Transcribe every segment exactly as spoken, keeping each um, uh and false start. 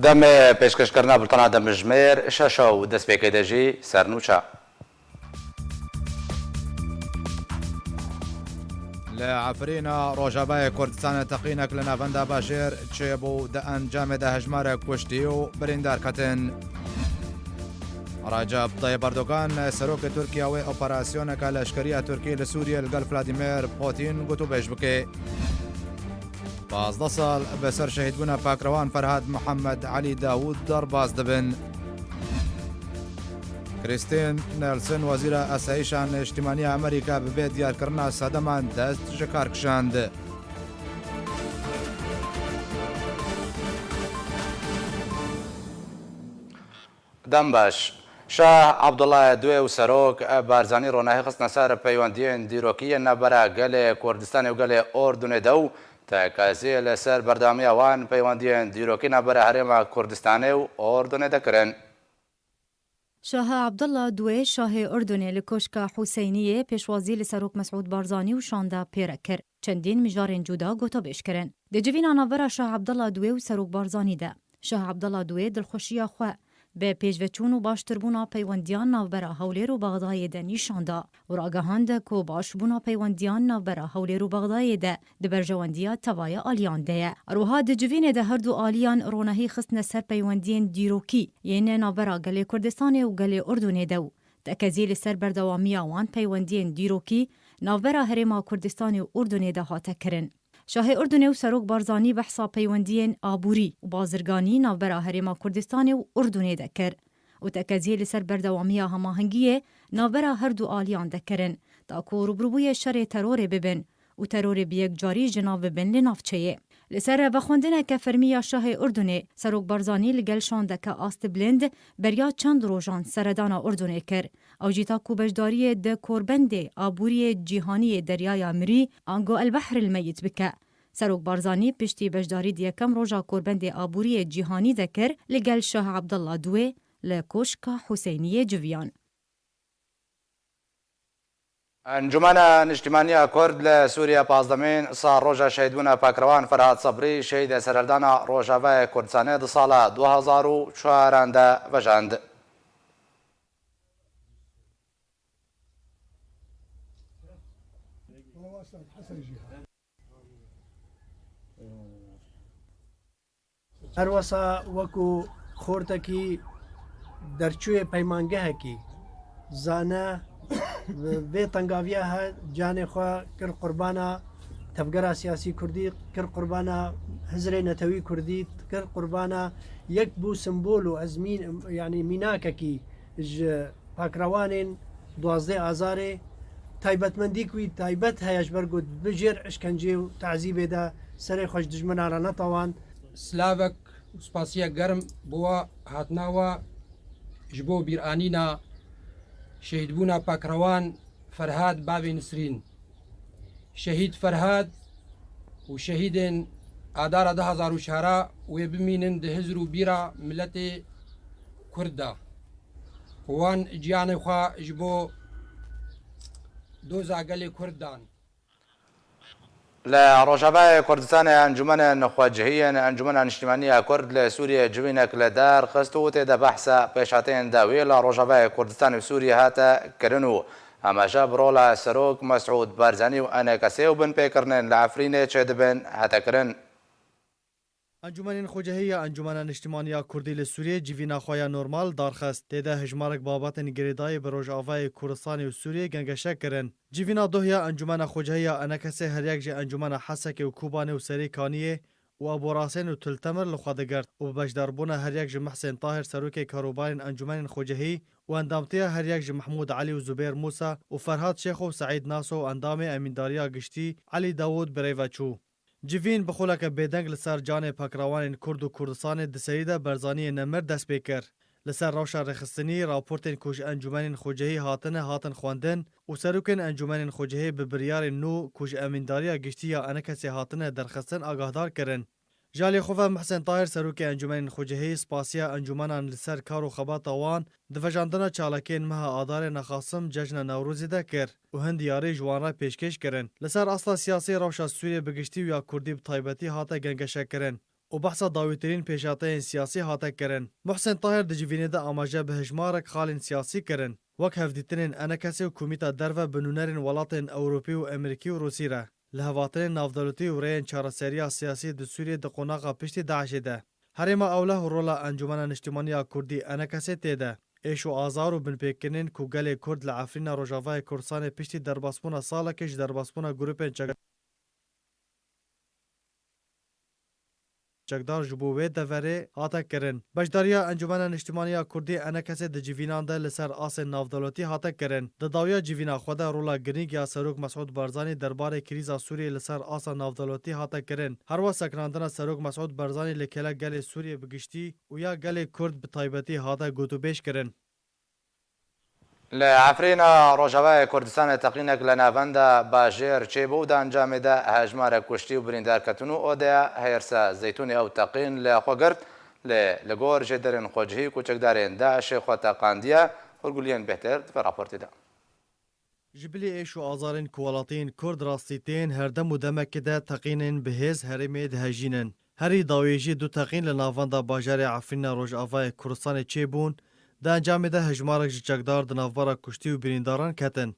Demê pêşkêşkirina bultena demjimêr şeş û destpêkê de jî sernûça. Li Efrîna Rojavayê Kurdistanê teqînek li navenda bajêr çêbû, di encamê de hejmarek kuştî û birîndar ketin. Recep Tayyip Erdogan, serokê Tirkiye wê operasyoneke leşkeriya Tirkiyê li Sûriyê li gel Vladimir Putin gotûbêj bike. Pazdeh sal bi ser şehîdbûna pakrewan Ferhad Muhammed Elî Dawûd derbas dibin. Christine Nielsen, wezîra Asayîşa Niştimaniya Amerîka, bi vê diyarkirina sedeman dest ji kar kişand. Dem baş. Şah Abdullah Duê û Serok Barzanî ronahî xistine ser peywendiyên dîrokî yên navbera gelê Kurdistanê û gelê Urdunê de û tekezî li ser berdewamiya wan peywendiyên dîrokî navbera Herêma Kurdistanê û Urdunê de kirin. Şah Abdullah Duê, Şahê Urdunê, li Koşka Huseyniyê pêşwazî li Serok Mesûd Barzanî û şanda pê re kir. Çendîn mijarên cuda gotobêj kirin. Di civîna navbera Şah Abdullah Duê û Serok Barzanî de, Şah Abdullah Duê dilxweşiya xwe bi pêşveçûn û baştirbûna peywendiyan navbera Hewlêr û Bexdayê de nîşan da û ragihand ku başbûna peywendiyan navbera Hewlêr û Bexdayê de di berjewendiya tevaya aliyan de ye. Her wiha di civînê de her du aliyan ronahî xistine ser peywendiyên dîrokî yên navbera gelê Kurdistanê û gelê Urdunê de û tekezî li ser berdewamiya wan peywendiyên dîrokî navbera Herêma Kurdistanê û Urdunê de hate kirin. Şahê Urdunê û Serok Barzanî behsa peywendiyên aborî û bazirganî navbera Herêma Kurdistanê û Urdunê de kir û tekezî li ser berdewamiya hemahengiyê navbera her du aliyan de kirin, ta ku rûbirûbûyê şerê terorê bibin û terorê bi yekcarî ji nav bibin li navçeyê. Li ser vexwendineke fermî ya Şahê Urdunê, Serok Barzanî li gel şandeke astbilind beriya çend rojan seredana Urdunê kir. Ew jî ta ku beşdariyê di korbendê aboriyê cîhanî yê Deryaya Mirî, ango El Behr El Meyit bike. Serok Barzanî piştî beşdarî di yekem roja korbendê aboriyê cîhanî de kir, li gel Şah Abdullah Duê li Koşka Huseyniyê civiyan. Encûmena Niştimaniya Kurd li Sûriye pazdemîn sal roja şehîdbûna pakrewan Ferhad Sebrî, şehîdê serhildana Rojavayê Kurdistanê di sala du hezar û çaran de vejand. Her wesa wekû xortekî derçûyê peymangehekî zane, vê tengaviya he canê xwe kir qurbana tevgera siyasî kurdî, kir qurbana hizrê netewî kurdî, kir qurbana yek bû simbol û ezmîn, yanî mînakekî ji pakrewanên duwazdeh Azarê, taybetmendîk wî taybet heye ji ber ku bi jêr işkencê û tezîbê de serê xwe ji dijminan re netewand. Slavek û spasiya germ bo wa hatina wa ji bo bîranîna şehîdbûna pakrewan Ferhad bavê Nisrîn. Şehîd Ferhad û şehîdên Adara du hezar û çar wê bimînin di hizr û bîra miletê Kurd de. Wan ciyanê xwe ji bo doza gelê Kurd dan. Li Rojavayê Kurdistanê Encûmenên Xwecihî yên Encûmena Niştimanî ya Kurd li Sûriyê civînek li dar xist û tê de behsa pêşhateyên dawî li Rojavayê Kurdistanê û Sûriyê hate kirin û hemaje bi rola Serok Mesûd Barzanî û ENKSê û binpêkirinên li Efrînê çêdibin hate kirin. Encûmenên Xwecihî ya Encûmena Niştimanî ya Kurdî li Sûriyê civîna xwe ya normal darxist. Tê de hejmarek babetên girêdayî bi Rojavayê Kurdistanê û Sûriyê gengeşe kirin. Civîna doh ya Encûmena Xwecihî ya ENKSê her yek ji Encûmena Hesekê û Kobanê û Serê Kaniyê û Eborasên û Til Temir li xwe digirt û bi beşdarbûna her yek ji Mihsên Tahir, serokê karûbarên Encûmenên Xwecihî û endamtiya her yek ji Mehmûd Elî û Zubêr Mûsa û Ferhad Şêxo û Seîd Naso û endamê Emîndariya Giştî Elî Dawûd bi rê ve çû. Civîn bi xuleke bêdeng li ser canê pakrewanên Kurd û Kurdistanê di serî de berzaniyê nemir dest pê kir. Li ser rewşa rêxistinî, raportên ku ji Encûmenên Xwecihî hatine, hatin xwendin û serokên Encûmenên Xwecihî bi biryarên nû ku ji Emîndariya Giştî ya ENKSê hatine derxistin, agahdar kirin. Ji alî xwe ve Mihsen Tahir, serokê Encûmenên Xwecihî, spasiya encûmenan li ser kar û xebata wan di vejandina çalakiyên meha Adarê nexasim Cejna Newrozê de kir û hin diyarî ji wan re pêşkêş kirin. Li ser asta siyasî, rewşa Sûriyê bi giştî û ya Kurdî bi taybetî hate gengeşekirin. û behsa dawîtirîn pêşhateyên siyasî hate kirin. Muhsin Tahir di civînê de amaje bi hejmarek xalên siyasî kirin, wek hevdîtinên ENKSê û Komîta Derve bi nûnerên welatên Ewropî û Emerîkî û Rûsî re. Li hevatinên navdewletî û rêyên çareseriya siyasî di Sûriyê di qonaxa piştî DAIŞê de, herêma Ewleh û rola Encûmena Niştimanî ya Kurdî, ENKSê, tê de. Êş û azar û binpêkirinên ku gelê Kurd li Efrîna Rojavayê Kurdistanê piştî derbasbûna salekê ji derbasbûna grûpên çek-, çekdar ji bo wê deverê hate kirin. Beşdariya Encûmena Niştimanî ya Kurdî, ENKSê, di civînan de li ser asên navdewletî hate kirin. Di dawiya civîna xwe de rola girîng ya Serok Mesûd Barzanî derbarê krîza Sûriyê li ser asa navdewletî hate kirin. Herwa sekinandina Serok Mesûd Barzanî li kele gelê Sûriyê bi giştî û ya gelê Kurd bi taybetî hate gotûbêj kirin. Li Efrîna Rojavayê Kurdistanê teqînek li navenda bajêr çêbû û di encamê de hejmarek kuştî û birîndar ketin û odeya hêrsa Zeytûnê ew teqîn li xwe girt. Lê li gor jêderên xwecihî ku çekdarên DAIŞê xwe teqandiye, hûrguliyên bêhtir di vê raportê de. Ji bilî êş û azarên ku welatiyên Kurd rastî tên, her dem û demekê de teqînên bi hêz herêmê dihejînin. Herî dawî jî du teqîn li navenda bajarê Efrîna Rojavayê Kurdistanê çêbûn, di encamê de hejmarek ji çekdar di navbera kuştî û birîndaran ketin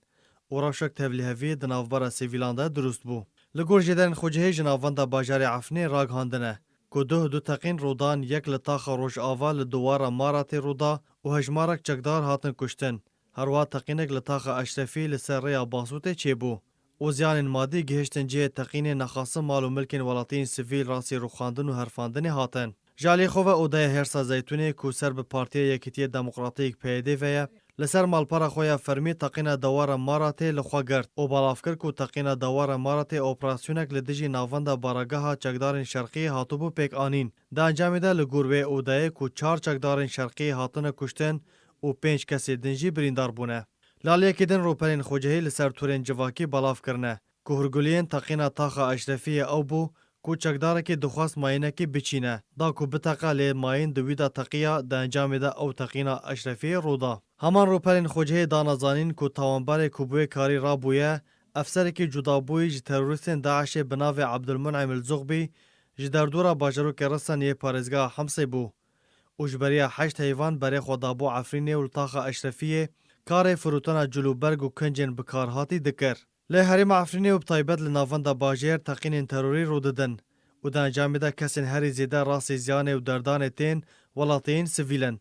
û rewşek tevlihevî di navbera sivîlan de dirust bû. Li gor jêderên xwecihê ji navenda bajarê Efrînê ragihandine ku duh du teqîn rûdan, yek li taxa Rojava li dewara Maratê rûda û hejmarek çekdar hatin kuştin. Herwiha teqînek li taxa Eşrefî li ser rêya Basûtê çêbû û ziyanên madî gihiştin cihê teqînê, nexasim mal û milkên welatiyên sivîl rastî rûxandin û herfandinê hatin. Ji aliyê xwe ve odeya hêrsa Zeytûnê ku ser bi Partiya Yekîtiyê Demokratîk, P Y D ve ye, li ser malpera xwe ya fermî teqîna dewara Maratê li xwe girt û belav kir ku teqîna dewara Maratê operasyonek li dijî navenda barageha çekdarên şerqiyê hatibû pêk anîn. Di encamê de li gor wê odeyê ku çar çekdarên şerqiyê hatine kuştin û pênc kesê din jî birîndar bûne. Li aliyekî din rûpelên xwecihî li ser torên civakî belav kirine ku hûrguliyên teqîna taxa Eşrefiyê ew bû ku çekdarekî dixwest mayînekî biçîne, da ku biteqe lê mayîn di wî de teqiya, di encamê de ew teqîna Eşrefiyê rû da. Heman rûpelên xwecihê dana zanîn ku tawanberê ku bi wê karî rabûye, efserekî cudabûyî ji terorîstên DAIŞê bi navê Ebdulmun'im El Zuxbî ji derdora bajarokê Risan yê parêzgeha Himsê bû û ji beriya heşt heyvan berê xwe dabû Efrînê û li taxa Eşrefiyê karê firûtana cil û berg û kincên bikarhatî dikir. Lê herêma Efrînê û bi taybet li navenda bajêr teqînên terorî rû didin û di encamê de kesên herî zêde rastî ziyanê û derdanê tên welatiyên sivîl in.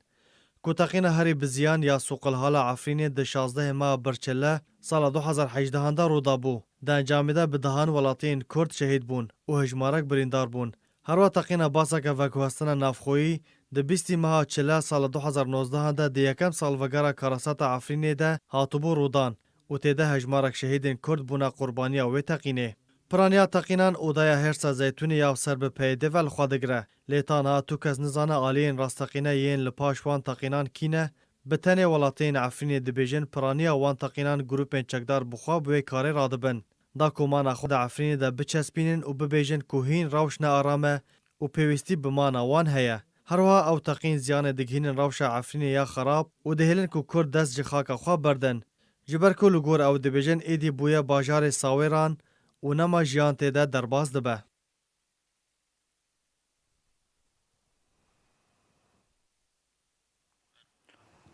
Ku teqîna herî bi ziyan ya Sûqilhala Efrînê di şazdehê meha Birçile sala du hezar hejdehan de rû dabû. Di encamê de bi dehan welatiyên Kurd şehîd bûn û hejmarek birîndar bûn. Herwa teqîna baseke veguhestina navxweyî di bîstî meha Çile sala du hezar nozdehan de di yekem salvegera karasata Efrînê de hatibû rûdan û tê de hejmarek şehîdên Kurd bûne qurbaniya wê teqînê. Piraniya teqînan odeya hêrsa Zeytûnê ya ser bi P Y D ve li xwe digire, lê ta niha tu kes nizane aliyên rasteqîne yên li paş wan teqînan kî ne, bi tenê welatiyên Efrînê dibêjin piraniya wan teqînan grûpên çekdar bi xwe bi wê karê radibin. Da ku mana xwe di Efrînê de biçespînin û bibêjin ku hîn rewş nearam e û pêwîstî bi mana wan heye. Herwiha ew teqîn ziyanê digihînin rewşa Efrînê ya xerab û dihêlin ku Kurd dest ji xaka xwe berdin. Ji ber ku li gor ew dibêjin êdî bûye bajarê sawêran û nema jiyan tê de derbas dibe.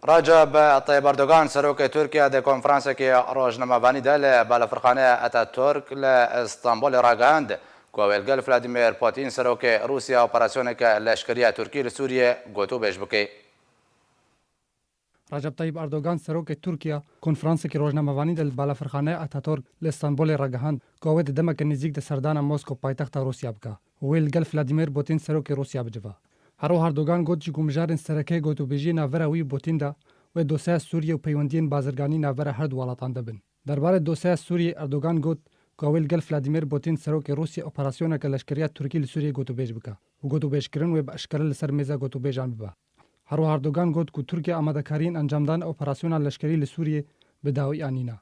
Recep Tayyip Erdogan, serokê Tirkiye, di konferansekî rojnamevanî de li balafirxaneya Ataturk li Stenbolê ragihand ku ew ê li gel Vladimir Putin, serokê Rûsya, operasyoneke leşkerî ya Tirkî li Sûriyê gotûbêj bike. Recep Tayyip Erdogan, serokê Tirkiye, konferansekî rojnamevanî de li balafirxaneya Ataturk li Stenbolê ragihand ku ew ê di demeke nêzîk de serdana Moskow, paytexta Rûsya, bike û wê li gel Vladimir Putin, serokê Rûsya, bicive. Her wiha Erdogan got, ji ku mijarên sereke gotûbêjiyê navbera wî û Putin de, wê dosyeya Sûriyê û peywendiyên bazirganî navbera her du welatan de bin. Derbarê dosyeya Sûriyê Erdogan got ku ew ê li gel Vladimir Putin, serokê Rûsya, operasyoneke leşkerî ya Tirkî li Sûriyê gotûbêj bike û gotûbêjkirin wê bi eşkere li ser mêza gotûbêjan bibe. Her wiha Erdogan got ku Tirkiye amadekariyên encamdana operasyona leşkerî li Sûriyê bi dawî anîne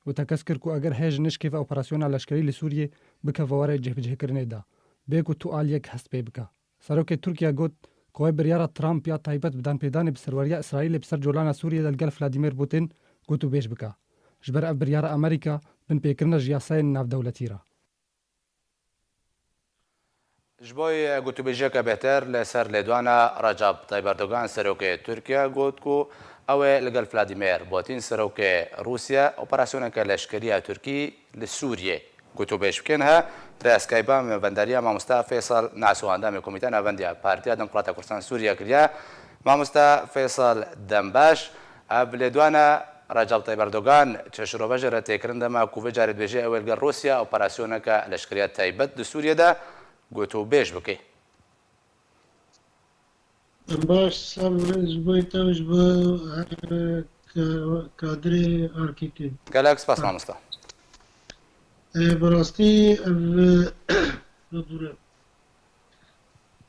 û tekez kir ku eger heye ji nişkê ve operasyona leşkerî li Sûriyê bikeve warê cihbicihkirinê de, bê ku tu aliyek hest pê bike. Serokê Tirkiye got ku wê biryara Trump ya taybet bi danpêdanê bi serweriya Îsraîlê bi ser colana Sûriyê de li gel Vladimir Putin gotûbêj bike. Ji ber ev biryara Amerîka binpêkirine ji yasayên navdewletî re. Ji bo gotûbêjiyeke bêhtir li ser lêdwana Recep Tayyip Erdogan, serokê Tirkiye, got ku ew ê li gel Vladimir Putin, serokê Rûsya, operasyoneke leşkerî ya Tirkî li Sûriyê gotûbêj bikin. He, rêya Skype-a me vendariya mamosta Feysal Naso, endamê Komîteya Navendiya Partiya Demokrata Kurdistan Sûriye kiriye. Mamosta Feysal, dem baş. Ev lêdwana Recep Tayyip Erdogan çi şirovajê re tê kirin, dema ku vê carê dibêje ew ê li gel Rûsya operasyoneke leşkerî ya taybet di Sûriyê de gotûbêj bike. Em baş, sağ olun, ji bo te û ji bo her ka-, kadrê Arkîtê. Gelek spas, mamosta. E, bi rastî ev, e,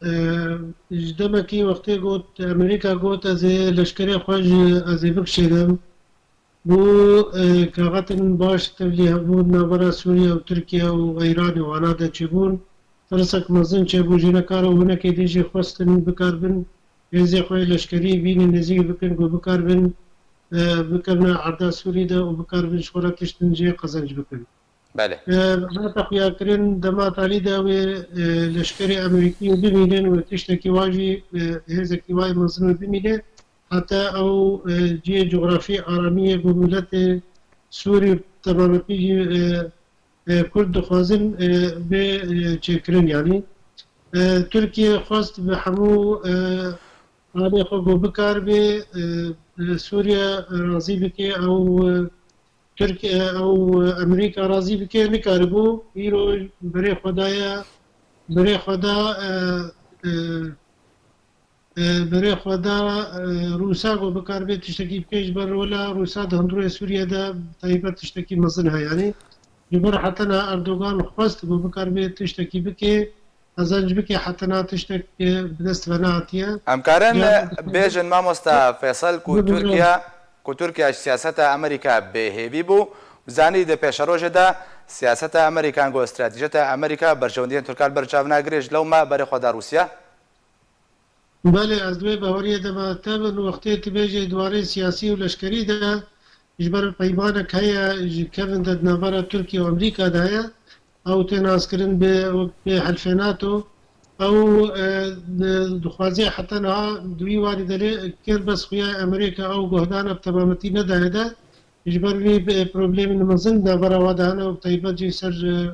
Ee, ji demekî wextê got, Amerîka got, ez ê leşkerê xwe ji, ez ê bikişênim. Bû, e, kaxetin baş tevlî hebûn navbera Sûriye û Tirkiye û Îranê wana de çêbûn. Tirsek mezin çêbû, jî nekare û hinekê dî jî xwestin bikarbin hêzê xwe yê leşkerî bînin nêzîk bikin ku bikarbin, e, bikevne erda Sûrî de û bikarbin ji xwe re tiştin jê qezenc bikin. Belê. E, hate xuyakirin dema talî de wê, e, leşkerê Amerîkî wê bimînin, wê tiştekî wa jî, e, hêzekî wa yê mezin wê bimîne. Heta ew, e, cihê cografî aramiyê ku miletê Sûrî temametî jî, e, e, Kurd dixwazin, e, bê, e, çêkirin yanî. E, Tirkiye xwest bi hemû, e, alê xwe ku bikar bê, e, e, Sûriye razî bike ew, e, Tirk-, e, ew, e, Amerîka razî bike, nikaribû. Îro berê xwe daye, berê xwe da, e, e, e, berê xwe da, e, Rûsa ku bikar bê tiştekî bike, ji ber rola Rûsa di hundirê Sûriye de taybet tiştekî mezin heye. Yanî ji ber heta niha Erdogan xwest ku bikar bê tiştekî bike, qezenc bike, heta niha tiştek, e, bi dest ve nehatiye. Em karin Ya, bêjin, mamosta Feysal, ku Bibin. Tirkiye, ku Tirkiye ji siyaseta Amerîka bêhêvî bû, zanî di pêşerojê de siyaseta Amerîka, ku stratejiyeta Amerîka berjewendiyên Tirkan li ber çav nagire, ji lewma berê xwe da Rûsya? Belê, ez di wê baweriyê de me tevin, wextê tu bêjê di warê siyasî û leşkerî de, ji ber peymanek heye, ji kevin de di navbera Tirkiye û Amerîka de heye, ew tê naskirin bi, bi helfê nato. Ew, e, di-, dixwaze heta niha di wî warî de lê kir, bes xuya Amerîka ew guhdana bi temametî nedaye de, ji ber vî bi problemên mezin di navbera wa de hene û bi taybet jî ser, e,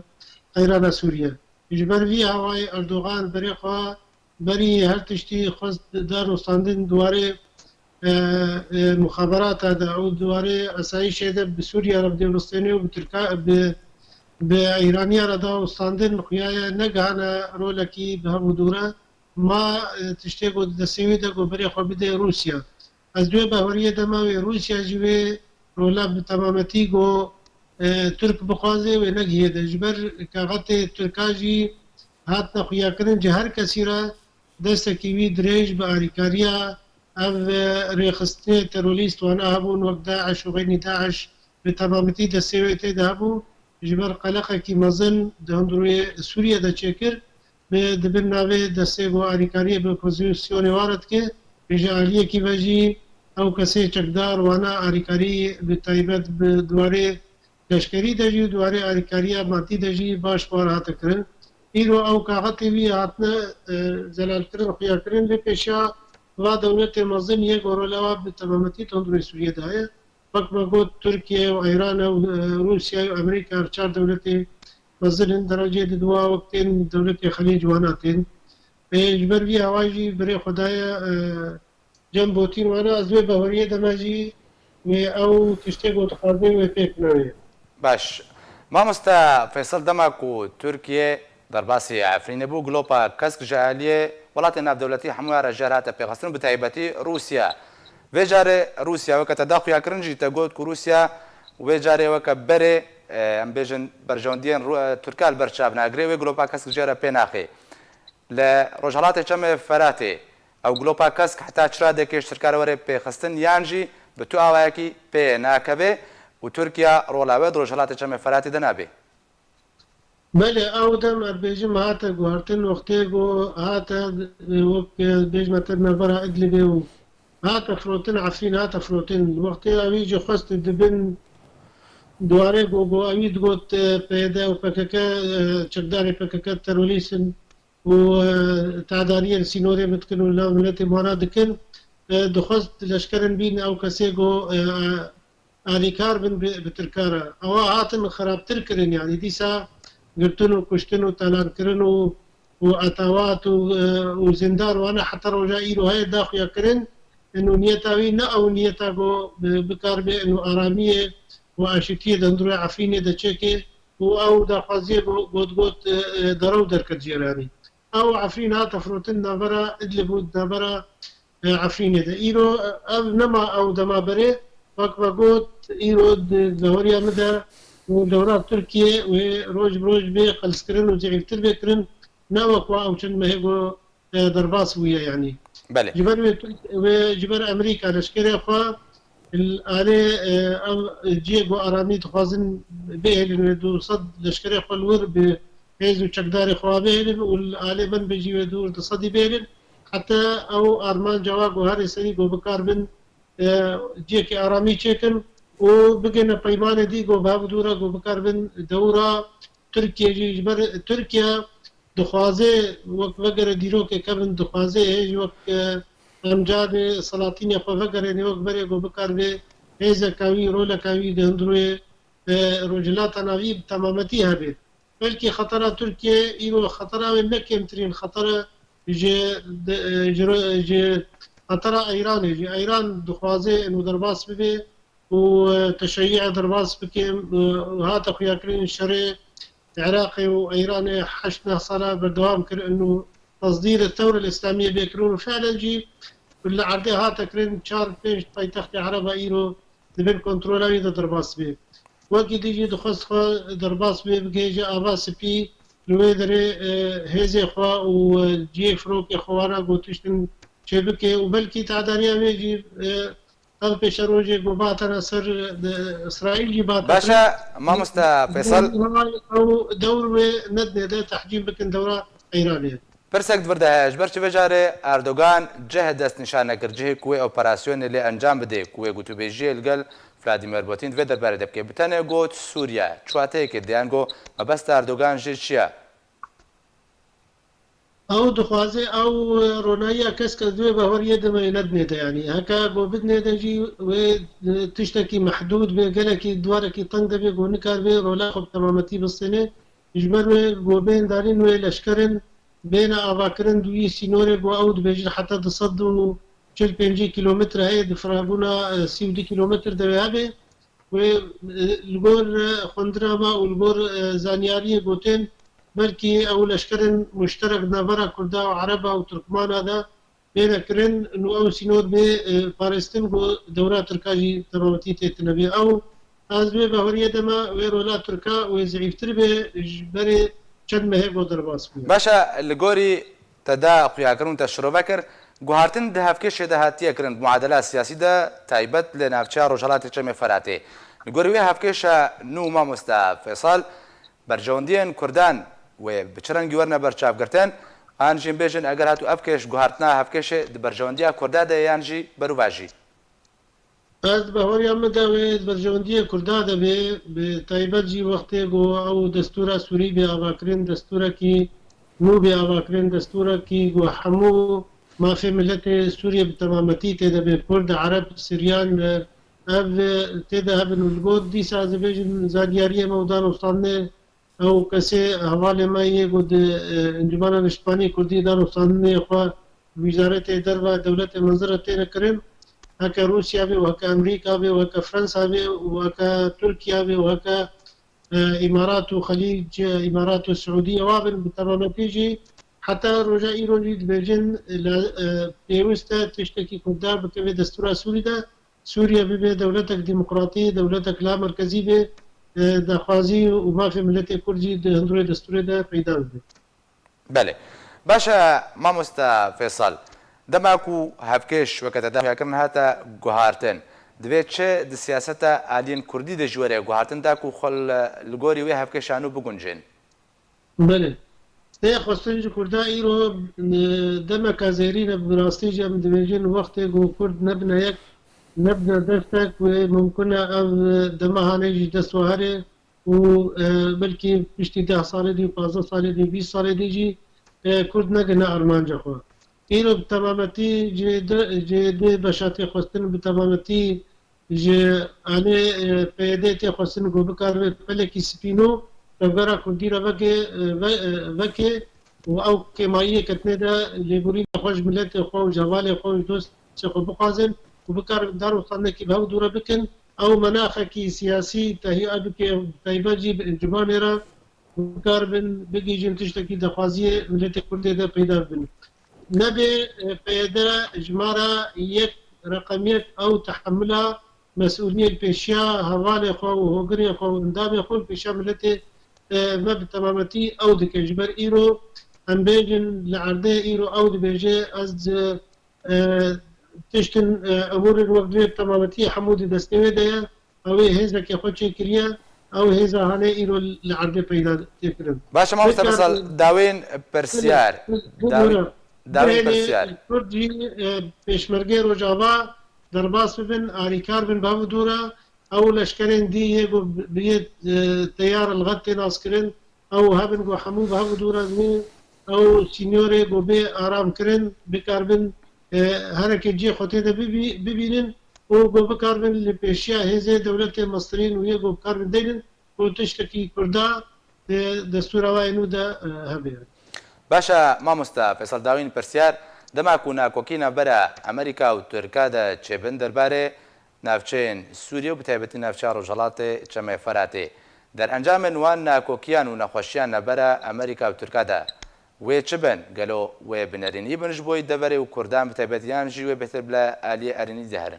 qeyrana Sûriye. Ji ber vî hawayê Erdogan berê xwe berî her tiştî xwest danûstandin di warê, e, e, muxaberata de û di warê esayîşê de bi Sûriye re bi dêwlistênê û bi Tirka-, bi, bi Îraniya re danûstandin xuyaye negihane rolekî bi hev û dû re. Ma, e, tiştê ku di destê wî de ku berê xwe bide Rûsya. Ez di wê baweriyê de me wê Rûsya jî wê rola bi temametî ku, e, Tirk bixwaze wê negihê de. Ji ber kaxetê Tirka jî hatine xuyakirin ji her kesî re destekî wî dirêj bi alîkariya ev, e, rêxistinê terorîst wana hebûn wek DAIŞ û xeynî DAIŞ bi temametî destê wê tê de hebû. Ji ber qeleqekî mezin di hundirê Sûriye de çêkir. Bi, di bin navê destê ku alîkariyê bi opozîsyonê wa re dike, ê ji aliyekî ve jî ew kesê çekdar wana alîkarî bi taybet bi di warê leşkerî de jî û di warê alîkariya madî de jî baş bi wan hate kirin. Îro ew kaxetê wî hatine, e, zelalkirin, xuyakirin, lê pêşiya va dewletê mezin yê ku rola wa bi temametî di hundirê Sûriyê de heye. Wek me got, Tirkiye û Îran û, e, Rûsya û Amerîka, ev çar dewletê mezin in, derecê di dua wek tên dewletê Xelîc wana tên. Ê, ji ber vî hawa jî birê xwe daye, e, cem Botîn wana, ez wê baweriyê de me jî wê ew tiştê ku dixwaze wê pêk nayê. Baş. Mamoste Feysel, dema ku Tirkiye derbasî Efrînê bû, Glopa Kesk ji aliyê welatên navdewletî hemûya re jêr hate pêxistin û bi taybetî Rûsya. Vê carê Rûsya weke te da xuyakirin jî te got ku Rûsya wê carê weke berê, e, em bêjin berjewendiyên Rû-, e, Tirka li ber çav nagirê, wê Glopa Kesk jê re pê naxê. Li Rojhelatê Çemê Feratê ew Glopa Kesk heta çi radekê ji Tirka re were pêxistin yan jî bi tu awayekî pê nakeve û Tirkiya rola wê di Rojhelatê Çemê Feratê de nabe? Belê, ew dem ez bêjim hate guhertin, wextê ku hate, e, wek, e, bêjme te navbera Idlibê û hate firotin, Efrîn hate firotin. Wextê ewî jî xwest dibin di warê ku, ku ewî digot, e, P Y D û P K K, e, çekdarê P K K terorîst in. û, e, tedariyên sînorê min dikin û nav miletê wana dikin. E, dixwest leşkerin bîn ew kesê ku, e, alîkar bin bi, bi Tirka re. Ewa hatin xirabtir kirin, yanî dîsa girtin û kuştin û talankirin û, û etawat û, e, û zindar wana heta roja îro heye daxuya kirin. Ino niyeta wî ne ew niyeta ku bi, bikar be ino aramiyê û aşîtiyê di hundirê Efrînê de çêke û ew daxwaziyê ku got got, e, e, derew derket jêranî. Ew Efrîn hate firotin navbera Idlib û navbera, e, Efrînê de. Îro, e, ev nema ew dema berê, wek me got, îro di vehoriya min de û dewra Tirkiye wê roj bi roj bê qelskirin û zîîftir bê kirin, ne wek wa ew çend mehê ku, e, derbas bûye, yanî. Belê. Ji ber wê Tirk-, wê ji ber Amerîka leşkerê xwe li alê, e, ev cihê ku aramî dixwazin bihêlin wê du sed leşkerê xwe li wir bi hêz û çekdarê xwe bihêlin û li alê min be jî wê dûr du sedî bihêlin. Heta ew armanca wa ku herê serî ku bikar bin, e, cihekî aramî çêkin û bigihne peymanê dî ku bi hev dû re ku bikar bin dewra Tirkiye jî ji ber Tirkiye dixwaze wek vegere dîrokê kevin dixwaze hê jî wek, e, emcadê selatînê xwe vegerêne wek berê ku bikar vê hêzeka wî, roleka wî di hundirê, e, Rojhilata Navî bi temametî hebe. Belkî xetera Tirkiye îro xetera wê ne kêmtirîn xetera ji, de, ji, ji xetera Eyranê jî. Eyran dixwaze ino derbas bibe û, e, teşeyî derbas bike, e, hate xuyakirin şerê Iraqê û Eyranê heşt neh sala berdewam kir ino tesdîr tewr el-Îslamiyê bê kirin û fiilen jî li erdê hate kirin çar pênc paytextê Ereba îro di bin kontrola wî de derbas bê. Wekî dî jî dixwest xwe derbas bê bigihêje Ava Spî, li wê derê, e, hêzê xwe û, e, cihê firokê xwe wana ku tiştin çêbike û belkî tehdariya wê jî, e, ev pêşerojê ku batene ser, e, Îsraîl jî batene. Baş e, mamoste Feysal. Ew dewr wê nedinê de tehcîn bikin dewra Îranê. Pirsek di vir de heye, ji ber çi vê carê Erdogan cih dest nîşan nekir, cihê ku wê operasyonê lê encam bidê, ku wê gotûbêjiyê li gel Vladimir Putin di vê derbarê de bike. Bi tenê got Sûriye, çi wateyekê diyan got, mebesta Erdogan jê çi ye? Ew dixwaze ew ronayiya keske di vê baweriyê de me nedinê de, yanî heke got bidinê de jî wê, e, tiştekî mehdûd be, gelekî duwarekî teng de be, got nikaribe rola xwe bi temametî bistêne. Ji ber wê got bên darîn wê leşkerin bêne avakirin di wî sînorê ku ew dibêjin heta du sed û çil pêncî kîlometre heye, di firabûna, e, sî û du kîlometr de wê hebe. Wê, e, li gor, e, xwendina me û li gor, e, zanyariyê gotin, belkî ew leşkerên muşterek di navbera Kurda û Ereba û Tirkmana de bêne kirin, û ew sînor bê, e, parêstin ku dewra Tirka jî temametî tê tine bê. Ew, ez vê baweriyê de me, wê rola Tirka wê zîîftir bê, ji berê çend mehê ku derbas bûye. Baş e, li gorî te da xuyakirin û te şirove kir, guhartin di hevkêşê de hatiye kirin, muadela siyasî de taybet li navçeya Rojhelatê Çemê Feratê. Li gorî wê hevkêşa nû mamoste Feysal, berjewendiyên Kurdan wê bi çi rengî werine berçavgirtin? An jî bêjin eger hatu ev kêş guhartina hevkêşê di berjewendiya Kurda de yan jî berûvajî? Ez di bahweriya min de wê di berjewendiyê Kurda de bê, bi taybet jî wextê ku ew destûra Sûrî bê avakirin, destûrekî nû bê avakirin, destûrekî ku hemû mafê miletê Sûriyê bi temametî tê de bê, Kurd, Ereb, Siryan, ev tê de hebin û li gor dîsa ez dibêjim zanyariyê me û danûstandinê ew kesê hevalê me yê ku di, e, Encûmena Niştimanî Kurdî danûstandinê xwe wîzaretê derve dewletê mezin re têne kirin, heke Rûsya be û heke Amerîka be û heke Fransa be û heke Tirkiya be û heke, e, Îmarat û Xelîc, e, Îmarat û Siûdî ewa bin bi temametî jî heta roja îro jî dibêjin, e, pêwist e tiştekî ku dar bike vê destûra Sûrî de, Sûriye bibe dewletek demokratî, dewletek la merkezî be, e, daxwazî û mafê miletê Kurd jî di hundirê destûrê de peyda bibe. Belê. Baş e, mamoste Feysal, dema ku hevkêş weke te daxuyakirin hate guhartin, divê çi di siyaseta aliyên Kurdî de ji were guhartin da ku xwe li, li gorî wê hevkêşa nû biguncên? Belê. Tê xwestin ji Kurda îro, e, demeka zêrîn e, bi rastî jî em dibêjin wextê ku Kurd nebine yek, nebine destek wê mimkun e ev, e, dema hanê jî dest we here û, e, belkî piştî deh salê dî, pazdeh salê dî, bîst salê dî jî e, Kurd negihne armanca xwe. Îro bi temametî ji di, ji di beşa tê xwestin bi temametî ji alê, e, P Y D tê xwestin ku bikaribe pelekî spîno tevgera Kurdî re veke, e, ve-, e, veke û ew kêmayiyê ketine de lêborîna xwe ji miletê xwe û ji hevalê xwe û ji dostê xwe bixwazin û bikaribin dar û xandekî bi hev dû re bikin. Ew menaxekî siyasî tehîya bike, taybet jî bi encûmanê re bikaribin bigihîjin tiştekî daxwaziyê miletê Kurdê de peyda bibin. Nebê, e, P Y D ji me re yek, reqem yek ew tehemila mesûliyê li pêşiya hevalê xwe û hogirê xwe û endamê xwe li pêşiya miletê, e, me bi temametî ew dike. Ji ber îro em bêjin li erdê îro ew dibêje ez, e, e, tiştin, e, emûrên wek divê bi temametî hemû di destê wê de ye. Ew ê hêzeke xwe çêkiriye, ew hêza hane îro li erdê peyda tê kirin. Baş e, mamoste Vekar Fesal, dawên pirsyar. Dawên, dawên pirsyar. Kurd jî, e, pêşmergê Rojava derbas bibin, alîkar bin bi hev dû re. Ew leşkerên dî yê ku bi, bi yê, e, teyar li xet tê naskirin, ew hebin ku hemû bi hev dû re bû, ew sînyorê ku bê aram kirin, bikaribin, e, hereke cihê xwe tê de bibî-, bibînin û ku bikaribin li pêşiya hêzê dewletê mestirîn û yê ku bikaribin deynin ku tiştekî Kurda di destûra wayê nû de, e, hebe. Baş e, mamoste Fesal, dawîn pirsiyar, dema ku nakokî navbera Amerîka û Tirka de çêbin derbarê navçeyên Sûriyê û bi taybetî navçeya Rojhelatê Çemê Feratê. Derencamên wan nakokiyan û nexweşiyan navbera Amerîka û Tirka de wê çi bin? Gelo wê bi nerînî bin ji bo yê deverê û Kurdan bi taybetî yan jî wê bêhtir bila aliyê erênî de herin?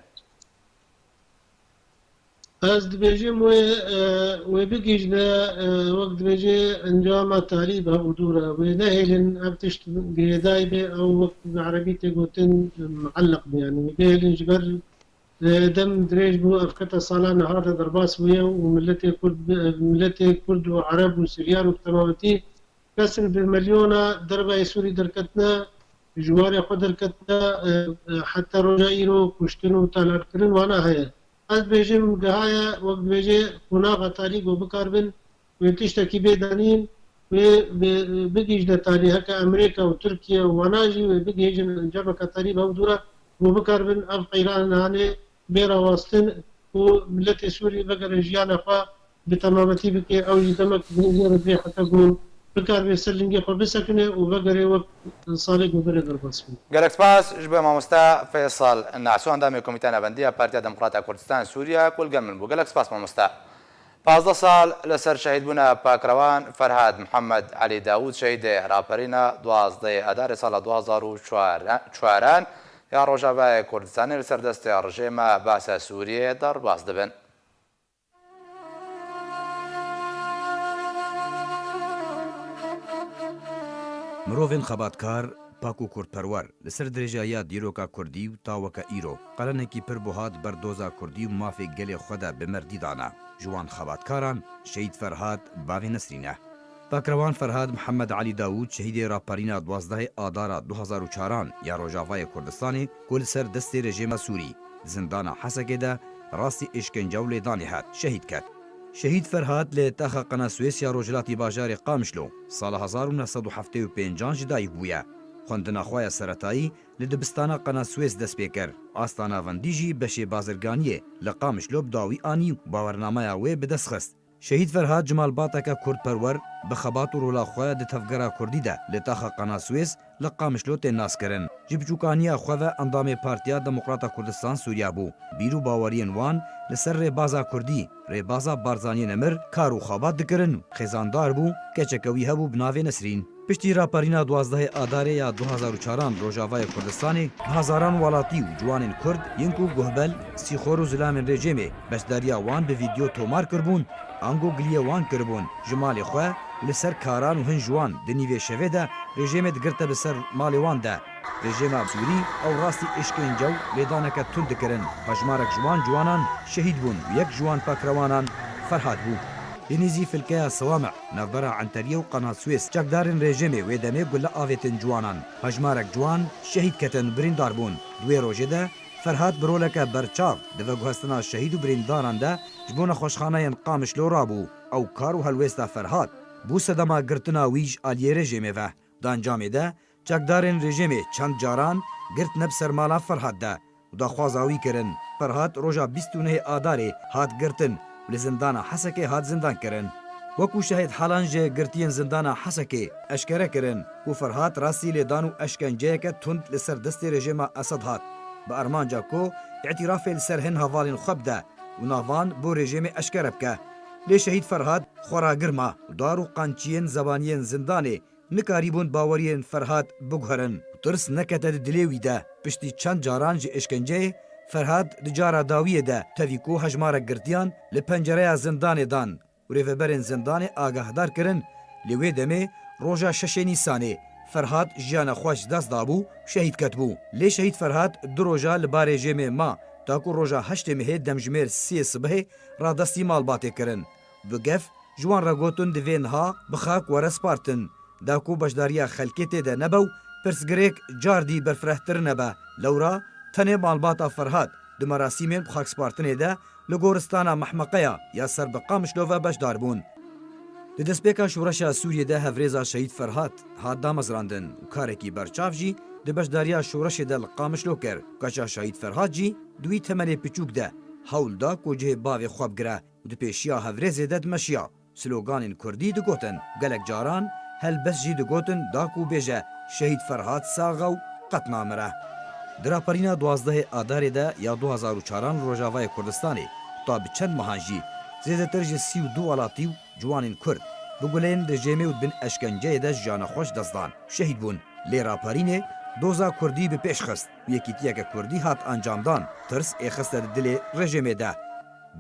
Ez dibêjim wê, e, wê bigihîjne, e, wek dibêje encama talî bi hev û dû re. Wê nehêlin ev tişt girêdayî be, ew wek bi erebî tê gotin, muelleq be. Yanî wê bihêlin ji ber Lê dem dirêj bû, ev kete sala niha de derbas bûye û miletê Kurd, miletê Kurd û Ereb û Siryan û bi temametî kesin bi milyona dervayê Sûrî derketine, ji warê xwe derketine, e, e, heta roja îro kuştin û talarkirin wana heye. Ez dibêjim, gihaye, wek dibêje, qonaxa tarî ku bikaribin wê tiştekî bê danîn, wê bi-, bigihîjne talî. Heke Amerîka û Tirkiye û wana jî wê bigihîjin encameke talî bi hev dû re, ku bikaribin ev qeyrananê bê rawastin û miletê Sûrî vegere jiyana xwe bi temametî bike. Ew jî demek bi hêzê re bê heta ku bikaribe ser lingê xwe bisekine û vegere wek salê ku berê derbas bû. Gelek spas ji bo mamoste Feysal Naso, endamê Komîteya Navendî ya Partiya Demokrata Kurdistan Sûriye, ku li gel min bû. Gelek spas mamoste. Pazdeh sal li ser şehîdbûna pakrewan Ferhad Mihemed Elî Dawûd, şehîdê raperîna duwazdehê Adarê sala du hazar û çaran ya Rojavayê Kurdistanê li ser destê rejêma Basa Sûriyê derbas dibin. Mirovên xebatkar, pak û kurdperwer, li ser dirêjahiya dîroka kurdî û ta weke îro, qelenekî pir buha di ber doza kurdî û mafê gelê xwe de bi merdî dana. Ji wan xebatkaran Şehîd Ferhad bavê Nesrîn e. Pakrewan Ferhad Mihemed Elî Dawûd, şehîdê raperîna duwazdehê Adara du hazar û çaran ya Rojavayê Kurdistanê, ku li ser destê rejêma Sûrî di zindana Hesekê de rastî êşkence û lêdanê hat, şehîd ket. Şehîd Ferhad li taxa Qena Swês ya rojhilatî bajarê Qamişlo sala hezar û neh sed û heftê û pêncan ji dayik bûye. Xwendina xwe ya seretayî li dibistana Qena Swês dest pê kir. Asta navendî jî beşê bazirganiyê li Qamişlo bi dawî anî û bawernameya wê bi dest xist. Şehîd Ferhad ji malbateke kurdperwer, bi xebat û rola xwe di tevgera kurdî de li taxa Qena Swês li Qamişlo tên naskirin. Ji biçûkaniya xwe ve endamê Partiya Demokrata Kurdistan Sûriya bû. Bîr û baweriyên wan li ser rêbaza kurdî, rêbaza Barzaniyê nemir kar û xebat dikirin û xêzandar bû, keçeke wî hebû bi navê Nesrîn. Piştî raperîna duwazdehê Adarê ya du hazar û çaran Rojavayê Kurdistanê, bi hezaran welatî û ciwanên Kurd yên ku guhbel, sîxor û zilamên rejêmê beşdariya wan bi vîdyo tomar kiribûn, ango giliyê wan kiribûn, ji malê xwe û li ser karan û hin ji wan di nîvê şevê de rejêmê digirte bi ser malê wan de. Rejêma Sûrî ew rastî êşkence û lêdaneke tund dikirin. Hejmarek ji wan ciwanan şehîd bûn û yek ji wan pakrewanan Ferhad bû. Li nêzî filkeya Sewame, navbera Enteriyê û Qenat Swês, çekdarên rejêmê wê demê gule avêtin ciwanan. Hejmarek ciwan şehîd ketin û birîndar bûn. Di wê rojê de Ferhad bi roleke berçav di veguhestina şehîd û birîndaran de ji bo nexweşxaneyên Qamişlo rabû. Ew kar û helwêsta Ferhad bû sedema girtina wî ji aliyê rejêmê ve. Di encamê de çekdarên rejîmê çend caran girtine bi ser mala Ferhat de û daxwaza wî kirin. Ferhat roja bîst û nehê Adarê hat girtin û li zindana Hesekê hat zindan kirin. Wekû şahid halan ji girtiyên zindana Hesekê eşkere kirin ku Ferhat rastî lêdan û eşkenceyeke tund li ser destê rejîma Esed hat. Bi armanca ku îtirafê li ser hin hevalên xwe bide û navan bo rejîmê eşkere bike. Lê şehîd Ferhat xwe ragir ma û dar û qançiyên zebaniyên zindanê nikarîbûn baweriyên Ferhat biguherin û tirs nekete di dilê wî de. Piştî çend caran ji êşkenceyê, Ferhat di cara dawiyê de tevî ku hejmarek girtiyan li pencereya zindanê dan û rêveberên zindanê agahdar kirin, lê wê demê roja şeşê Nîsanê Ferhat jiyana xwe ji dest dabû, şehîd ketibû. Lê şehîd Ferhat du roja li barê jêmê ma, ta ku roja heştê mehê demjimêr sê sibihê radestî malbatê kirin. Bi gef ji wan re gotin divê niha bi xak were spartin. Da ku beşdariya xelkê tê de nebe û pirsgirêk car dî berfirehtir nebe, lewra tenê malbata Ferhat di merasîmên bi xakspartinê de li goristana Mehmeqeya ya ser bi Qamişlo ve beşdar bûn. Di destpêka şoreşa Sûriyê de hevrêza şehîd Ferhat hat damezrandin û karekî berçav jî di beşdariya şoreşê de li Qamişlo kir. Keça şehîd Ferhat jî di wî temenê piçûk de hewl da ku cihê bavê xwe bigire û di pêşiya hevrêzê de dimeşiya. Sloganên kurdî digotin, gelek caran helbest jî digotin da ku bêje, Şehîd Ferhat sax e û qet namire. Di raperîna duwazdehê Adarê de ya du hezar û çaran li Rojavayê Kurdistanê, ta bi çend mehan jî zêdetir ji sî û du welatî û ciwanên kurd bi guleyên rejêmê û di bin eşkenceyê de jiyana xwe ji dest dan, şehîd bûn. Lê raperînê doza kurdî bi pêş xist û yekîtiyeke kurdî hat encamdan, tirs êxiste di dilê rejêmê de.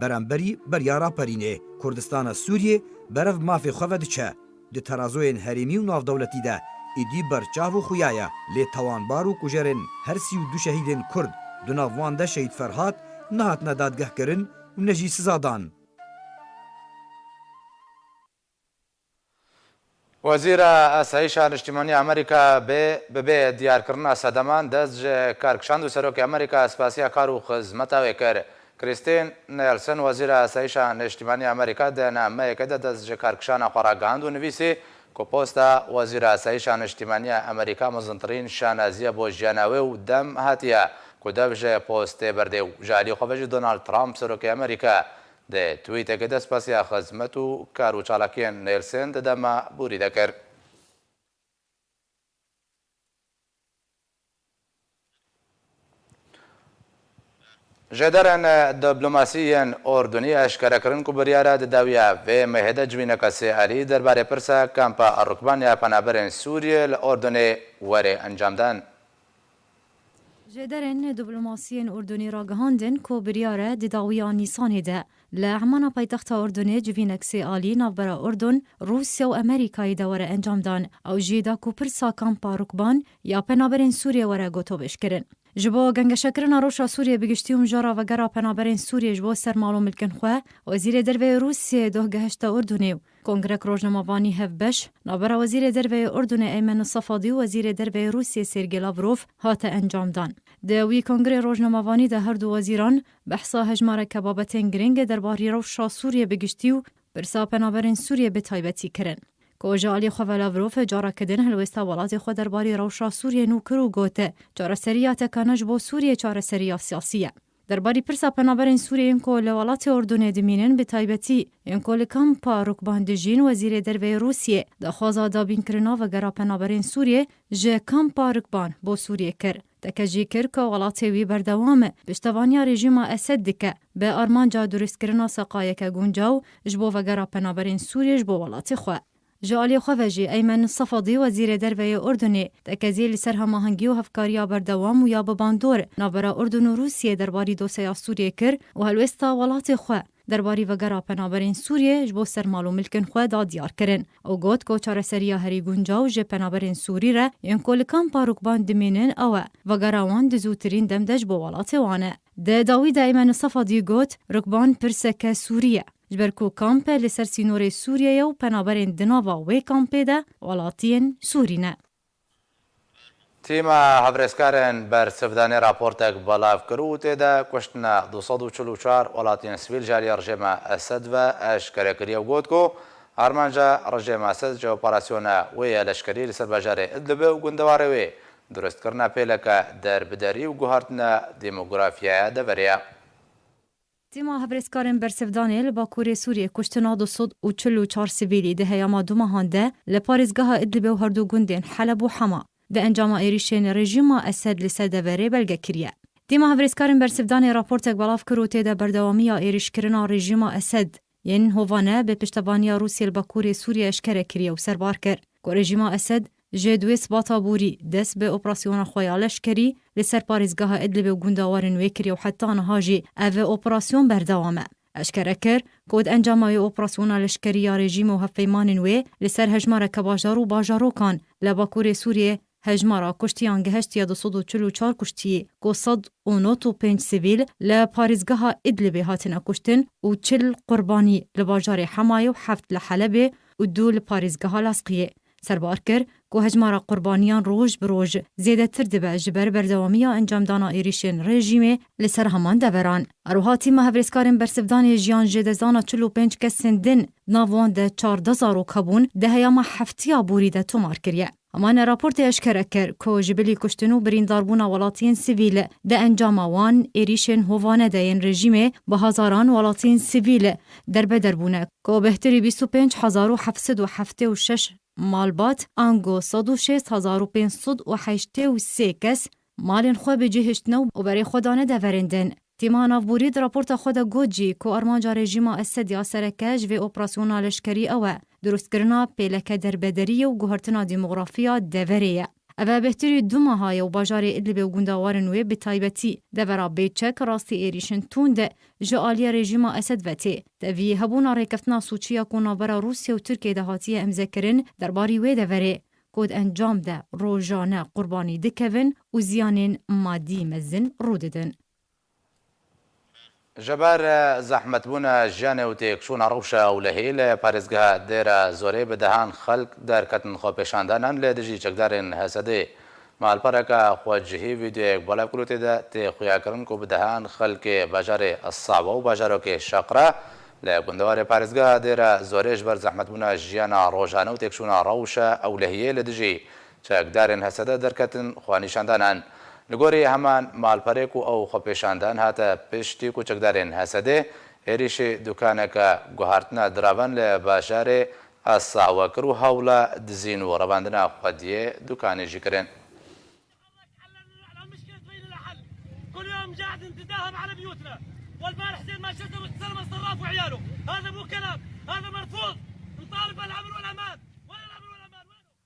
Beramberî beriya raperînê, Kurdistana Sûriyê berev mafê xwe ve diçe. Di terazoyên herêmî û navdewletî de êdî berçav û xuya ye, lê tawanbar û kujerên her sî û du şehîdên Kurd, di nav wan de şehîd Ferhat, nehatine dadgehkirin û ne jî siza dan. Wezîra Asayîşa Niştîmanî ya Amerîka bê, bi bê diyarkirina sedeman dest ji kar kişand û Serokê Amerîka spasiya kar û xizmeta wê kir. Christine Nielsen, Wezîra Asayîşa Niştîmanî ya Amerîka, di nameyeke de dest ji karkişana xwe ragihand û nivîsî ku posta Wezîra Asayîşa Niştîmanî ya Amerîka mezintirîn şanaziya bo jiyana wê û dem hatiye ku dev ji postê berdê û ji alî xwe ve jî Donald Trump, Serokê Amerîka, di twîtekê de spasiya xizmet û kar û çalakiyên Nielsen di dema borî de kir. Jêderên diplomasî yên Urdunî eşkere kirin ku biryar e di dawiya vê mehê de civîneke sê alî derbarê pirsa kampa rukban ya penaberên Sûriyê li Urdunê were encamdan. Jêderên diplomasî yên Urdunî ragihandin ku biryar e di dawiya Nîsanê de li Emana paytexta Urdunê civînek sê alî navbera Urdun, Rûsya û Amerîkayê de were encamdan. Ew jî da ku pirsa kampa rukban ya penaberên Sûriyê were gotobêjkirin. Ji bo gengeşekirina rewşa Sûriyê bi giştî û mijara vegera penaberên Sûriyê ji bo ser mal û milkên xwe, Wezîrê Derve yê Rûsiyê doh gehişte Urdunê û kongrek rojnamevanî hevbeş navbera Wezîrê Derve yê Urdunê Eymen Sefadî û Wezîrê Derve yê Rûsiyê Sergey Lavrov hate encamdan. Di wî kongrê rojnamevanî de her du wezîran behsa hejmareke babetên girîng derbarî rewşa Sûriyê bi giştî û pirsa penaberên Sûriyê bi taybetî kirin. Ku ji alî xwe ve Lavrov careke din helwêsta welatê xwe derbarî rewşa Sûriyê nû kir û got, çareseriya tekane ji bo Sûriyê çareseriya siyasî ye. Derbarî pirsa penaberên Sûriyê yên ku li welatê Urdunê dimînin, bi taybetî yên ku li kampa rukban dijîn, Wezîrê Derve yê Rûsiyê daxwaza dabînkirina vegera penaberên Sûriyê ji kampa rukban bo Sûriyê kir. Teke jî kir ku welatê wî berdewam e piştevaniya rejîma Esed dike, bi armanca durustkirina seqayeke guncaw ji bo vegera penaberên Sûriyê ji bo welatê xwe. Ji alî xwe ve jî Eymen Sefadî, Wezîrê Derve yê Urdunê, tekezî li ser hemahengî û hevkariya berdewam û ya bi bandor navbera Urdun û Rûsiyê derbarî dosyeya Sûriyê kir û helwêsta welatê xwe derbarî vegera penaberên Sûriyê ji bo ser mal û milkên xwe da diyar kirin. Ew got ku çareseriya herî guncaw ji penaberên Sûrî re yên ku li kampa rûkban dimînin ew e, vegera wan di zûtirîn dem de ji bo welatê wan e. Di dawî de Eymen Sefadî got, rûkban pirseke Sûrî ye. Ji ber ku kamp e li ser sînorê Sûriyeyê û penaberên di nava wê kampê de welatiyên Sûrî ne. Tîma hevrêzkarên bersivdanê raportek belav kir û tê de kuştina du sed û çil û çar welatiyên sivîl ji alî rejîma Esed ve eşkere kiriye û got ku Armanca rejîma Esed ji operasyona wê ya leşkerî li ser bajarê Idlibê û gundewarê wê, durustkirina pêleke derbiderî û guhartina demografiyaya deverê ye. Tîma hevrêzkarên bersivdanê li Bakurê Sûriyê kuştina du sed û çil û çar sivîlî di heyama du mehan de li parêzgeha Idlibê û herdu gundên Heleb û Hema di encama êrîşên rejîma Esed li ser deverê belge kiriye. Tîma hevrêzkarên bersivdanê raportek belav kir û tê de berdewamiya êrîşkirina rejîma Esed yên hovane bi piştevaniya Rûsya li Bakurê Sûriyê eşkere kiriye û serbar kir ku rejîma Esed ji duê Sibata borî dest bi operasyona xwe ya leşkerî li ser parêzgeha Idlibê û gundewarên wê kiriye û heta niha jî ev operasyon berdewam e. Eşkere kir ku di encama wê operasyona leşkerî ya rejîmê û hevpeymanên wê li ser hejmareke bajar û bajarokan li Bakurê Sûriyê hejmara kuştiyan gihiştiye du sed û çil û çar kuştiyê, ku sed û nod û pênc sivîl li parêzgeha Idlibê hatine kuştin û çil qurbanî li bajarê Hemayê û heft li Helebê û du li parêzgeha Lasqiyê. Serbar kir ku hejmara qurbaniyan roj bi roj zêdetir dibe ji ber berdewamiya encamdana êrîşên rejîmê li ser heman deveran. Her wiha tîma hevrêzkarên bersivdanê jiyan ji dezana çil û pênc kesên din, di nav wan de çardeh zarok hebûn, di heyama heftiya borî de tomar kiriye. Heman raportê eşkere kir ku ji bilî kuştin û birîndarbûna welatiyên sivîl di encama wan êrîşên hovane de yên rejîmê bi hezaran welatiyên sivîl derbeder bûne ku bêhtirî bîst û pênc hezar û heft sed û heftê û şeş malbat, ango sed û şêst hezar û pênc sed û heştê û sê kes malên xwe bi cih hiştine û berê xwe dane deverên din. Tîma navborî di raporta xwe de got jî ku armanca rejîma Esed ya sereke ji vê operasyona leşkerî ew e, durustkirina pêleke derbederiyê û guhertina demografiya deverê ye. Ev e bêhtirî du meha ye û bajarê Idlibê û gundewarên wê bi taybetî devera bêçek rastî êrîşên tund ji aliyê rejîma Esed ve tê. Tevî hebûna rêkeftina sûcî ya ku navbera Rûsya û Tirkiyê de hatiye îmzekirin derbarî wê deverê, ku di encam de rojane qurbanî dikevin û ziyanên madî mezin rû didin. Ji ber, e, zehmetbûna jiyanê û têkçûna rewşa ewlehiyê li parêzgeha Dêra Zorê bi dehan xelk derketin xwepêşandanan li dijî çekdarên H S D. Malpereke xwecihî vîdeoyek belav kir û tê de tê xuyakirin ku bi dehan xelkê bajarê Esawa û bajarokê Şeqra li gundewarê parêzgeha Dêra Zorê ji ber zehmetbûna jiyana rojane û têkçûna rewşa ewlehiyê li dijî çekdarên H S D derketin xwenîşandanan. Li gorî heman malperê ku ew xwepêşandan hate piştî ku çekdarên H S D êrîşî dukaneke guhartina diravan li bajarê Esawa kir û hewla dizîn û revandina xwediyê dukanê jî kirin. كل يوم قاعد نتداهم على بيوتنا، والبارح زين ما شفته مستلم الصراف وعياله. هذا مو كلام، هذا مرفوض. نطالب بالامن والامان. وين الامن والامان؟ وينه؟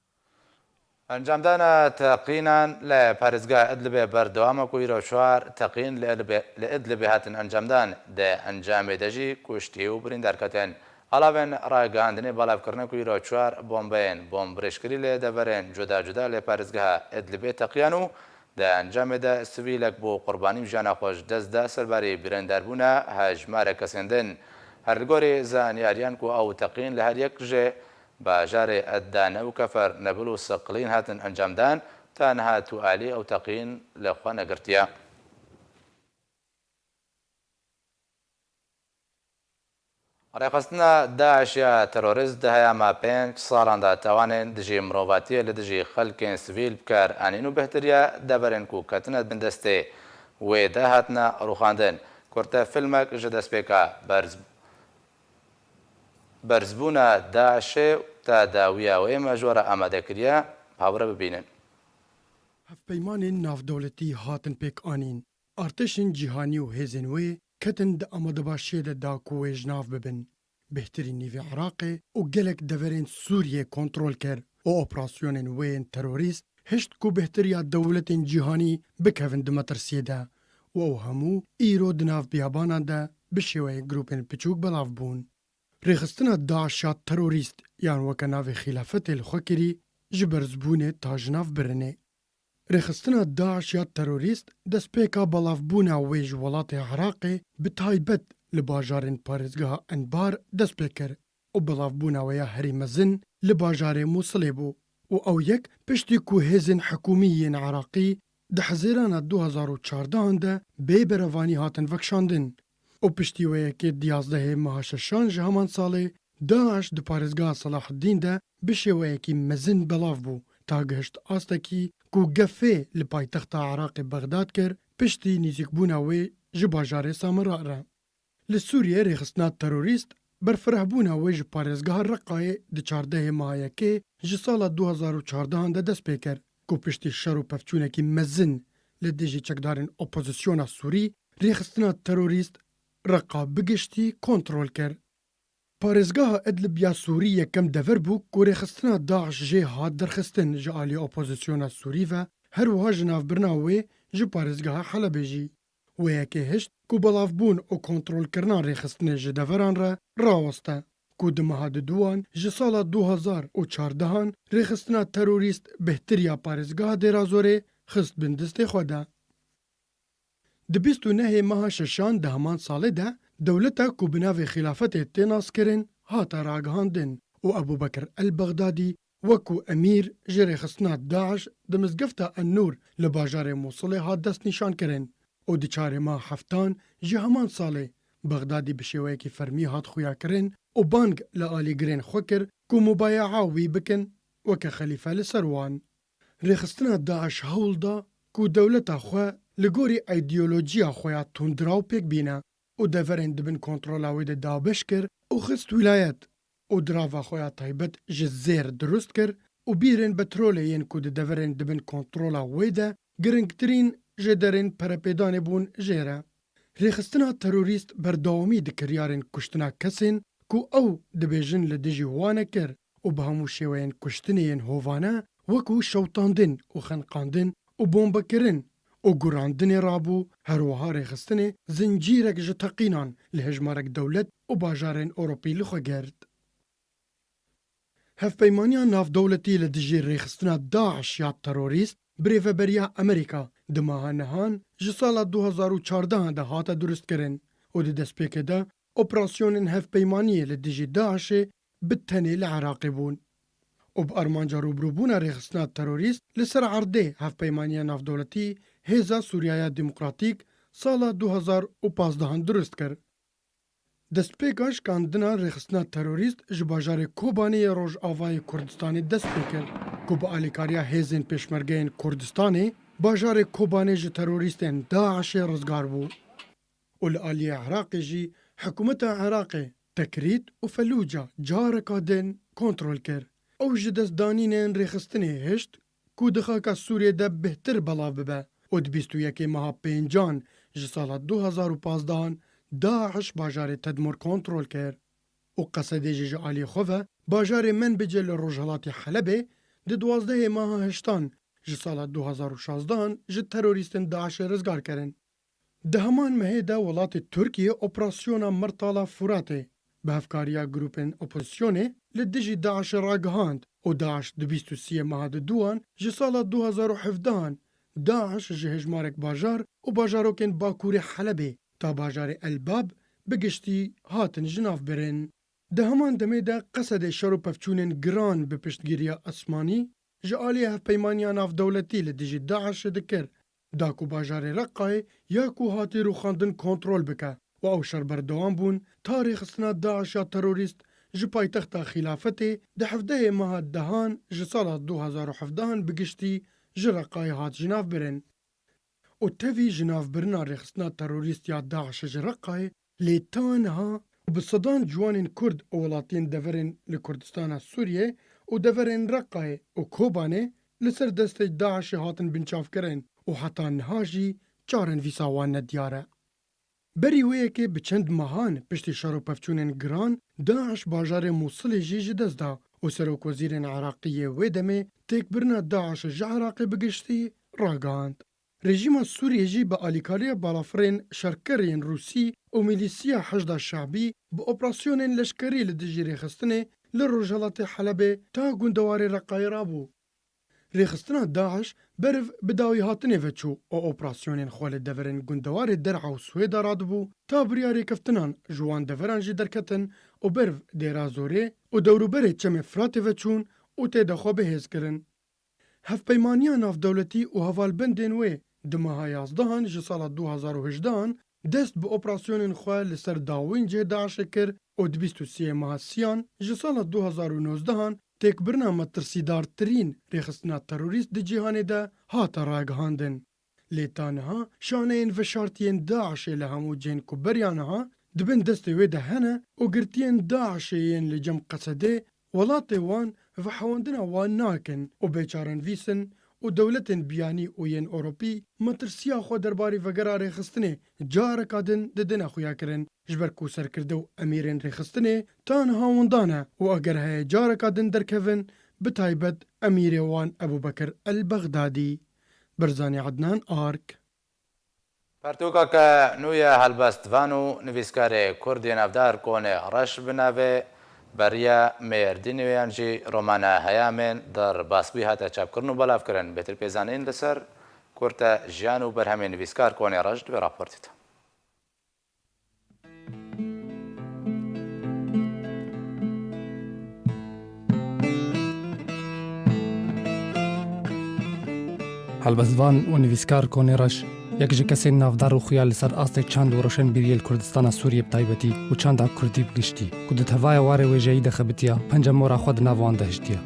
Encamdana teqînan li parêzgeha Idlibê berdewam e ku îro çar teqîn li Idlibê, li Idlibê hatin encamdan. Di encamê de jî kuştî û birîndar ketin. Alavên ragihandinê belav kirine ku îro çar bombeyên bombirêjkirî li deverên cuda cuda li parêzgeha Idlibê teqiyan û di encamê de sivîlek bû qurbanî û jiyana xwe ji dest da, serbarî birîndarbûna hejmarek kesên din. Her li gorî zanyariyan ku ew teqîn li her yek ji bajarê Edane û Kefer Nebil û Siqlîn hatin encamdan, ta niha tu alî ew teqîn li xwe negirtiye. Rêxistina DAIŞ ya terorîst di heyama pênc salan de tawanên dijî mirovatiyê li dijî xelkên sivîl bi kar anîn û bêhtiriya deverên ku ketine bin destê wê de hatine rûxandin. Kurtefilmek ji destpêka berz-, berzbûna DAIŞê û tedawiya wê me ji we re amade kiriye. Hawre bibînin. Hevpeymanên navdewletî hatin pêk anîn. Artêşên cîhanî û hêzên wê ketin di amadebaşiyê de da ku wê ji nav bibin. Bêhtirî nîvê Iraqê û gelek deverên Sûriyê kontrol kir û operasyonên wê yên terorîst hişt ku bêhtiriya dewletên cîhanî bikevin di metirsiyê de û ew hemû îro di nav biyabanan de bi şêweyên grûpên piçûk belav bûn. Rêxistina DAIŞ ya terorîst yan weke navê xîlafetê li xwe kirî ji berzbûnê ta ji nav birinê. Rêxistina DAIŞ ya terorîst destpêka belavbûna wê ji welatê Iraqê bi taybet li bajarên parêzgeha Enbar dest pê kir û belavbûna wê ya herî mezin li bajarê Mûsilê bû û ew yek piştî ku hêzên hikûmî yên Iraqî di Hezîrana du hezar û çardehan de bê berevanî hatin vekişandin û piştî wê yekê di yazdehê meha şeşan ji heman salê DAIŞ di parêzgeha Selahaddîn de bi şêweyekî mezin belav bû, ta gihişt astekî ku gefê li paytexta Iraqê Bexdad kir, piştî nîzîkbûna wê ji bajarê Samira re. Li Sûriyê rêxistina terorîst berfirehbûna wê ji parêzgeha Reqayê di çardehê meha yekê ji sala du hezar û çardehan de dest pê kir, ku piştî şer û pevçûnekî mezin li dijî çekdarên opozisyona Sûrî, rêxistina terorîst Reqa bi giştî kontrol kir. Parêzgeha Idlib ya Sûrî yekem dever bû ku rêxistina DAIŞ jê hat derxistin ji alî opozisyona Sûrî ve, her wiha ji navbirina wê ji parêzgeha Helebê jî. Wê yekê hişt ku belavbûn û kontrolkirina rêxistinê ji deveran re raweste, ku di meha diduwan ji sala du hezar û çardehan rêxistina terorîst bêhtir ya parêzgeha Dêrazorê xist bin destê xwe de. Di bîst û nehê meha şeşan di heman salê de dewleta ku bi navê Xîlafetê tê naskirin hate ragihandin û Ebû Bekir El-Bexdadî wekû emîr ji rêxistina DAIŞ di mizgefta En-Nûr li bajarê Mûsilê hat destnîşankirin û di çarê meha heftan ji heman salê Bexdadî bi şêweyekî fermî hat xuyakirin û bang li alîgirên xwe kir ku mubaye'a wî bikin weke xelîfe li ser wan. Rêxistina DAIŞ hewl da ku dewleta xwe li gorî îdeolojiya xwe ya tundraw pêk bîne û deverên di bin kontrola wê de dabeş kir û xist wîlayet û dirava xwe ya taybet ji zêr dirust kir û bîrên petrolê yên ku di deverên di bin kontrola wê de giringtirîn jêderên perepêdanê bûn jê re. Rêxistina terorîst berdewamî di kiryarên kuştina kesên ku ew dibêjin li dijî wan e kir û bi hemû şêweyên kuştinê yên hovane wekû şewtandin û xeniqandin û bombekirin û gurandinê rabû, her wiha rêxistinê zincîrek ji teqînan li hejmarek dewlet û bajarên Ewropî li xwe girt. Hevpeymaniya navdewletî li dijî rêxistina DAIŞ ya terorîst bi rêveberiya Amerîka di meha nihan ji sala du hezar û çardehan de hate durustkirin û di destpêkê de operasyonên hevpeymaniyê li dijî DAIŞê bi tenê li Iraqê bûn û bi armanca rûbirûbûna rêxistina terorîst li ser erdê Hevpeymaniya Navdewletî Hêza Sûriyeya Demokratîk sala du hezar û pazdehan durust kir. Destpêka şikandina rêxistina terorîst ji bajarê Kobanê yê Rojavayê Kurdistanê dest pê kir, ku bi alîkariya hêzên Pêşmergeyên Kurdistanê bajarê Kobanê ji terorîstên DAIŞê rizgar bû. Û li aliyê Iraqê jî hikûmeta Iraqê Tekrît û Felûca careka din kontrol kir. Ew ji destdanînên rêxistinê hişt ku di xaka Sûriyê de bêhtir belav bibe û di bîst û yekê meha pêncan ji sala du hezar û pazdehan DAIŞ bajarê Tedmûr kontrol kir û Qesedê jî ji aliyê xwe ve bajarê Menbicê li rojhilatê Helebê di duwazdehê meha hiştan ji sala du hezar û şazdehan ji terorîstên DAIŞê rizgar kirin. Di heman mehê de welatê Tirkiyê operasyona Mirtala Furatê bi hevkariya grûpên opozîsyonê li dijî DAIŞê ragihand û DAIŞ di bîst û siyê meha diduan ji sala du hezar û hevdehan DAIŞ ji hejmarek bajar û bajarokên bakurê Helebê ta bajarê El Bab bi giştî hatin ji nav birin. Di heman demê de Qesedê şer û pevçûnên giran bi piştgiriya esmanî ji aliyê Hevpeymaniya Navdewletî li dijî DAIŞê dikir, da ku bajarê Reqayê ya ku hatî rûxandin kontrol bike û ew şer berdewam bûn ta rêxistina DAIŞ ya terorîst ji paytexta Xîlafetê di hevdehê meha dehan ji sala du hezar û hevdehan bi giştî ji Reqayê hat ji nav birin. Û tevî ji nav birina rêxistina terorîst ya DAIŞê ji Reqayê, lê ta niha bi sedan ciwanên Kurd û welatiyên deverên li Kurdistana Sûriyê û deverên Reqayê û Kobanê li ser destê DAIŞê hatin binçavkirin û heta niha jî çarenivîsa wan nediyar e. Berî wê yekê bi çend mehan piştî şer û pevçûnên giran, DAIŞ bajarê Mûsilê jî ji dest da û serokwezîrên Iraqî yê wê demê têkbirina DAIŞê ji Iraqê bi giştî ragihand. Rejîma Sûriyê jî bi alîkariya balafirên şerkerên Rûsî û milîsiya Heşda Şabî bi operasyonên leşkerî li dijî rêxistinê li rojhilatê Helebê ta gundewarê Reqayê rabû. Rêxistina DAIŞ beriv bi dawî hatinê ve çû û operasyonên xwe li deverên gundewarê Der'a û Swêda radibû, ta bi riya rêkeftinan ji wan deveran jî derketin û beriv Dêra Zorê û dewrûberê Çemê Firatê ve çûn û tê de xwe bihêz kirin. Hevpeymaniya navdewletî û hevalbendên wê di meha yazdehan ji sala du hezar û hejdehan dest bi operasyonên xwe li ser dawîn cihê DAIŞê kir û di bîst û sê meha siyan ji sala du hezar û nozdehan têkbirina metirsîdartirîn rêxistina terorîst di cîhanê de hate ragihandin. Lê ta niha şaneyên veşartiyên DAIŞê li hemû cihên ku beriya niha di bin destê wê de hene û girtiyên DAIŞê yên li cem Qesedê welatê wan vehewandina wan nakin û bêçarenivîs in û dewletên biyanî û yên Ewropî metirsiya xwe derbarî vegera rêxistinê careka din didine xuyakirin, ji ber ku serkirde û emîrên rêxistinê ta niha winda ne û eger heye careka din derkevin, bi taybet emîrê wan Ebûbekir El Bexdadî. Barzanî Ednan, Ark. Pertûkeke nû ye helbestvan û nivîskarê kurd yê navdar Konê Reş bi navê Beriya Mêrdînê yan jî Romana Heyamên Derbasbûyî hate çapkirin û belavkirin. Bêtir pêzanîn li ser kurte jiyan û berhemên nivîskar Konê Reş di vê raportê de. Helbestvan û nivîskar Konê Reş, yek ji kesên navdar û xuya li ser astê çand û roşenbîriyê li Kurdistana Sûriyê bi taybetî û çanda kurdî bi giştî, ku di tevaya warê wêjeyî de xebitiya, penca mora xwe di nav wan de hiştiye.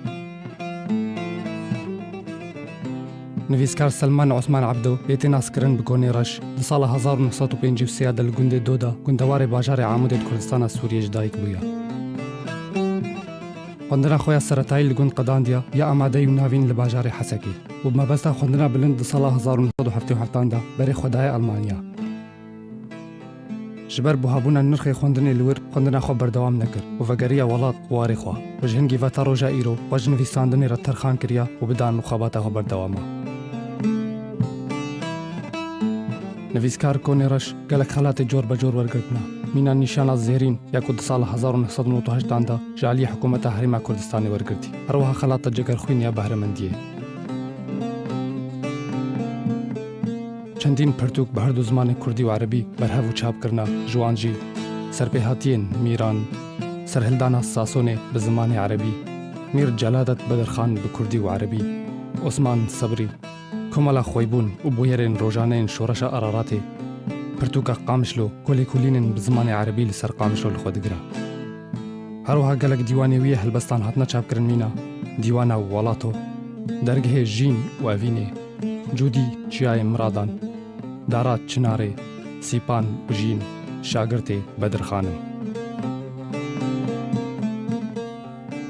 Nivîskar Selman Osman Ebdo yê tê naskirin bi Konê Reş, di sala hezar û neh sed û pêncî û sê de li gundê Doda, gundewarê bajarê Amûdê di Kurdistana Sûriyê ji dayik bûye. Xwendina xwe ya seretayî li gund qedandiya, ya amadeyî û navîn li bajarê Hesekê û bi mebesta xwendina bilind di sala hezar û neh sed û heftê û heft de berê xwe daye Almanya. Ji ber buhabûna nirxê xwendinê li wir, xwendina xwe berdewam nekir û vegeriya welat û warê xwe û ji hingî ve ta roja îro xwe ji nivîsandinê re terxan kiriya û bi dan û xebata xwe berdewam e. Nivîskar Konê Reş gelek xelatê cor be cor wergirtine. Mîna nîşana Zêrîn ya ku di sala hezar û neh sed û nod û heşt de ji aliyê hikûmeta Herêma Kurdistanê wergirtî. Her wiha xelata Cegerxwîn ya Behremendiyê. Çendîn pirtûk bi herdu zimanê kurdî û erebî berhev û çap kirine, ji wan jî Serpêhatiyên Mîran, Serhildana Sasonê bi zimanê erebî, Mîr Celadet Bedirxan bi kurdî û erebî, Osman Sebrî, Komela Xweybûn û bûyerên rojaneyên Şoreşa Araratê, pirtûka Qamişlo ku lêkolînên bi zimanê erebî li ser Qamişlo li xwe digire. Her wiha gelek dîwanê wî yê helbestan hatine çapkirin mîna, Dîwana Welato, Dergehê Jîn û Evînê, Cûdî Çiyayê Miradan, Dara Çinarê, Sîpan û Jîn, Şagirtê Bedirxan in.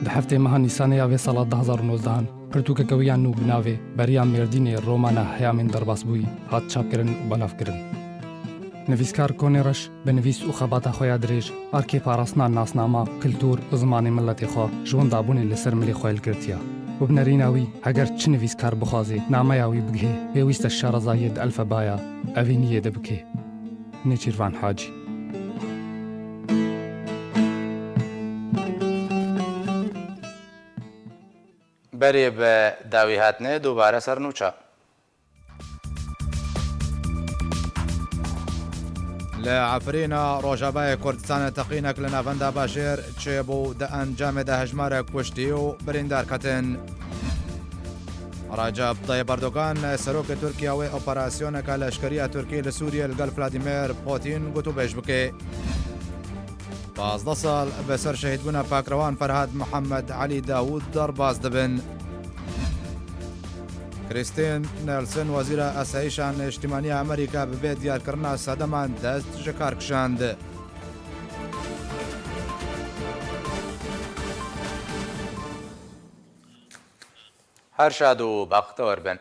Di heftê meha Nîsanê ya vê sala du hezar û nozdehan, pirtûkeke wî ya nû bi navê Beriya Mêrdînê Romana Heyamên Derbasbûyî hat çapkirin û belavkirin. Nivîskar Konê Reş bi nivîs û xebata xwe ya dirêj, arkê parastina nasnama, kultûr û zimanê miletê xwe ji windabûnê li ser milê xwe hilgirtiye û bi nerîna wî, heger çi nivîskar bixwaze nameya wî bigihê, pêwîst e şarezayiyê di elfebaya evîniyê de bike. Nêçîrvan Hacî. Berê bi dawî hatine dubare ser nûça. Li Efrîna Rojavayê Kurdistanê teqînek li navenda bajêr çêbû, di encamê de hejmarek kuştî û birîndar ketin. Recep Tayyip Erdogan, serokê Tirkiye wê operasyoneke leşkeriya Tirkî li Sûriyê li gel Vladimir Putin gotûbêj bike. Pazdeh sal bi ser şehîdbûna Pakrewan Ferhad Mihemed Elî Dawûd derbas dibin. Krîstîn Nelson, wezîra Asayîşa Niştîmaniya Amerîka, bi vê diyarkirina sedeman dest ji kar kişand. Her şad û baxtewer bin.